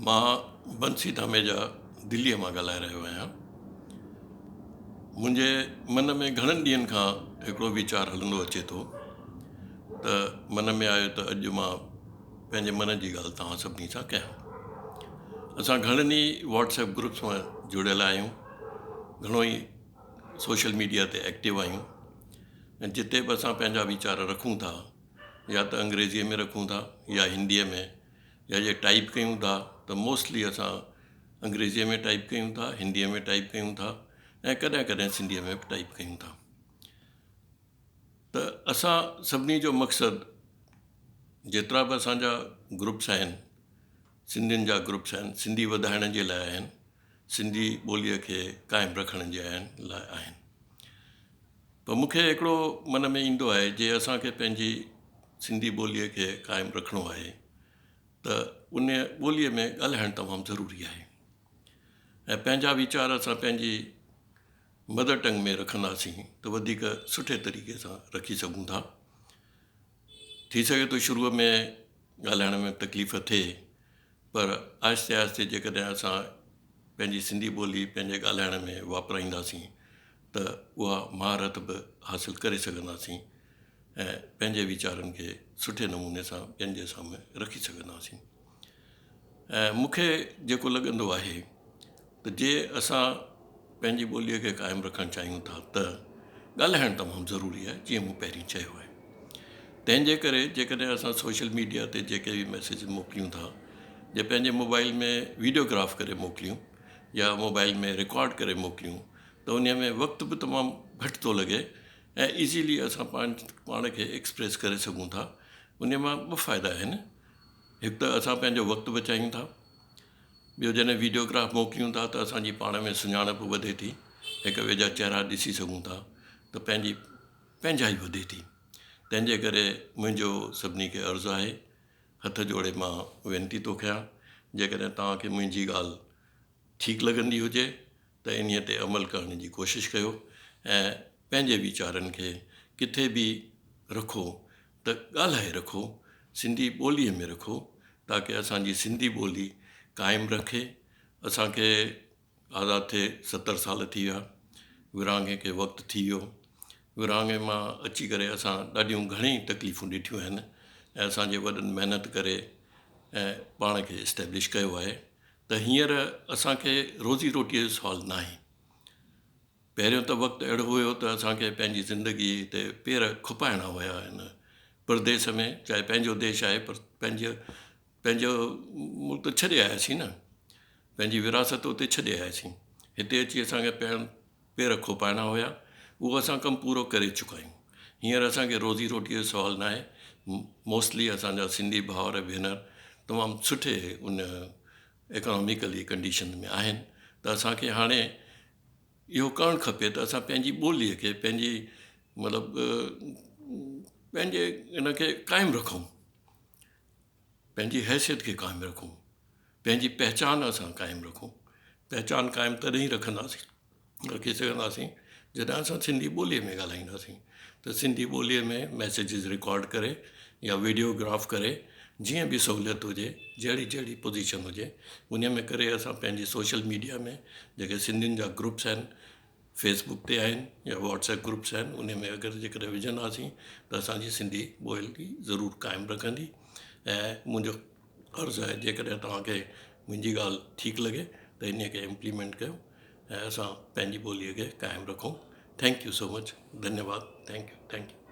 مان بنسي ڌاميجا دليء مان ڳالهائي رهيو آهيان. منهنجي من ۾ گهڻن ڏينهن کان هڪڙو ويچار هلندو اچي ٿو ته من ۾ آيو ته اڄ مان پنهنجي من جي ڳالهه توهان سڀني سان ڪيان. اسان گهڻن ئي واٽس ايپ گروپس مان جڙيل آهيون گهڻو ئي سوشل ميڊيا تي ايڪٽو آهيون ۽ جتي به اسان پنهنجا ويچار رکون ٿا يا ته انگريزيء ۾ رکون ٿا يا هنديء ۾ يا جي ٽائيپ ڪيون ٿا ته موسٽلي اسان انگريزيء ۾ ٽائيپ ڪيون ٿا هنديء ۾ ٽائيپ ڪيون ٿا ۽ ڪڏهن ڪڏهن سنڌيء ۾ به ٽائيپ ڪيون ٿا ته اسان سڀني جو مقصد جيترا به اسان جا گروپس آهن سنڌين جا گروپس آهن سنڌي وڌائڻ جي لاءِ آهن سنڌي ٻوليء کي قائم رکڻ جي آهن لاءِ آهن پر مون کي هڪڙو من ۾ ايندو آهي جي اسان کي پنهنجي سنڌي ٻوليء کي قائم رکڻو آهي ته ان ٻوليء ۾ ڳالهائڻ تمام ضروري آهي ۽ پنهنجا ويچار اسان پنهنجي مدر ٽنگ ۾ رکنداسين ته وڌيڪ سٺي طريقي سان رکي سگهون ٿا ٿي سگهي ٿو شروع ۾ ڳالهائڻ ۾ تڪليف ٿئي پر آهستي آهستي جيڪڏهن اسان پنهنجي سنڌي ٻولي پنهنجي ڳالهائڻ ۾ واپرائينداسين ته اها مهارت به حاصل ڪري سگهنداسين ۽ پنهنجي ويچارن کي سٺي نموني سان ٻين جي سامهون رکي سگهنداسين ۽ مون کي جيڪو لڳندو آهي ته جي اسان پنهنجي ٻوليء کي قائم رکڻ چاهيون ٿا ته ڳالهائڻ تمام ضروري آهي جيئن مون پهرين چيو آهي تنهن جي ڪري جيڪڏهن اسان سوشل ميڊيا تي جيڪي به ميسيج موڪليون ٿا جي پنهنجي موبائل ۾ ويڊيوگراف ڪري موڪليون يا موبائل ۾ رڪارڊ ڪري موڪليون ته ان ۾ وقت به تمام گهٽ ٿو لڳي ۽ ايزلي اسان پاڻ پاڻ کي ايڪسپريس ڪري سگهون ٿا ان مان ٻه فائدا آهن هڪ ته اسان پنهنجو وقت بچايون ٿا ٻيو جڏهن ويڊيوگراف موڪليون ٿا ته اسان جي پاڻ ۾ سڃاڻپ وڌي ٿي هڪ ٻئي جا چهرا ڏسي سگهون ٿا ته پنهنجي پنهنجائي وڌي ٿي تنهن جي ڪري منهنجو سڀني کي عرض آهي هٿ جوڙي مان وينتي ٿو ڪيان جيڪڏهن توهان کي منهنجي ڳالهه ٺيڪ لڳندي هجي ته انهيء تي عمل ڪرڻ جي ڪوشش ڪيو ۽ پنهنجي ويچارن کي ڪٿي به رکو ته ڳالهائي رکو، سنڌي ٻوليء ۾ رکو تاڪه اسان جي سنڌي ٻولي قائم رکي. اسان کي آزاد ٿئي ستر سال ٿي ويا، ورهاڱي کي وقت ٿي ويو، ورهاڱي مان اچي ڪري اسان ڏاڍيون گهڻيئي تڪليفون ڏٺيون آهن ۽ اسان جي وڏن محنت ڪري ۽ پاڻ کي اسٽيبلش ڪيو آهي. ته هينئر اسان کي روزي روٽيء جو سوال ناهي. پهريون ته وقت اهڙو هيو ته اسان کي پنهنجي زندگي تي پير کپائڻا هيا هن پرديس ۾ چاهي پنهنجو ديش آهي پر پنهنجو پنهنجو ملڪ ته ڇڏي آياسين نه پنهنجي وراثت اتي ڇڏي آياسين هتي اچي اسان کي پير پير کوپائڻا هيا اهو اسان ڪم پورو ڪري چڪا آهيون هينئر اسان کي روزي روٽيء جو سوال ناهي موسٽلي اسان جا سنڌي ڀائر ڀينر تمام سٺي ان اڪاناميڪلي ڪنڊيشن ۾ آهن ته اسان کي هاڻي اهو ڪرڻ کپي ته اسان پنهنجي ٻوليء کي پنهنجي مطلب پنهنجي ان کي قائم رکون پنهنجي حيثيت کي قائم رکون پنهنجي پهچان اسان قائم رکون پهچان قائم تڏهن ئي رکنداسين رکي سگهنداسين جڏهن اسان سنڌي ٻوليء ۾ ڳالهائينداسين ته سنڌي ٻوليء ۾ ميسيجز رڪارڊ ڪري يا ويڊيوگراف ڪري جيئن به سهوليت هجي جهڙي جهڙي پوزيشن هجي ان ۾ ڪري اسان پنهنجي سوشل ميڊيا ۾ جيڪي سنڌين جا گروپس آهن فيس بڪ تي آهن يا واٽس ايپ گروپس آهن ان ۾ اگر جيڪڏهن وجهنداسين ته اسانجي سنڌي ٻولي ضرور قائم رکندي ۽ منهنجو عرض آهي جيڪڏهن توهان کي منهنجي ڳالهه ٺيڪ لڳي ته ان کي امپليمينٽ ڪيو ۽ اسان پنهنجي ٻوليء کي قائم رکون thank you so much ڌنيواد thank you thank you.